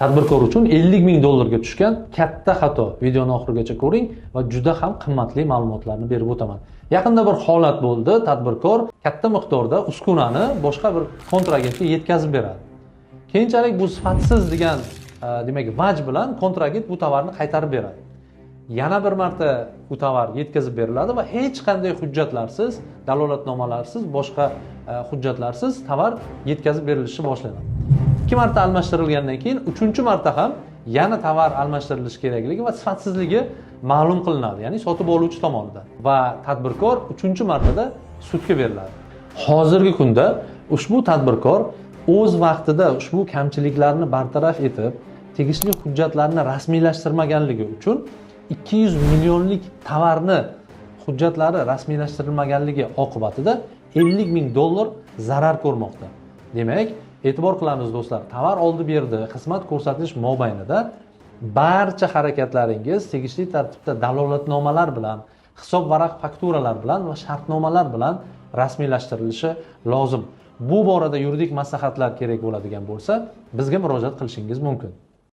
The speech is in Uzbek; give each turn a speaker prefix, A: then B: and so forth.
A: Tadbirkor uchun 50 ming dollarga tushgan katta xato. Videoni oxirigacha ko'ring va juda ham qimmatli ma'lumotlarni berib o'taman. Yaqinda bir holat bo'ldi. Tadbirkor katta miqdorda uskunani boshqa bir kontragentga yetkazib beradi. Keyinchalik bu sifatsiz degan demak vaj bilan kontragent bu tovarni qaytarib beradi. Yana bir marta u tovar yetkazib beriladi va hech qanday hujjatlarsiz, dalolatnomalarsiz, boshqa hujjatlarsiz tovar yetkazib berilishi boshlanadi. 2 marta almashtirilgandan keyin 3-marta ham yana tovar almashtirilishi kerakligi va sifatsizligi ma'lum qilinadi, ya'ni sotib oluvchi tomonidan, va tadbirkor 3-martada sudga beriladi. Hozirgi kunda ushbu tadbirkor o'z vaqtida ushbu kamchiliklarni bartaraf etib, tegishli hujjatlarni rasmiylashtirmaganligi uchun 200 millionlik tovarni hujjatlari rasmiylashtirilmaganligi oqibatida 50 ming dollar zarar ko'rmoqda. Demak, e'tibor qilamiz do'stlar, tovar oldi berdi, xizmat ko'rsatish mobaynida barcha harakatlaringiz tegishli tartibda dalolatnomalar bilan, hisob varaq fakturalar bilan va shartnomalar bilan rasmiylashtirilishi lozim. Bu borada yuridik maslahatlar kerak bo'ladigan bo'lsa, bizga murojaat qilishingiz mumkin.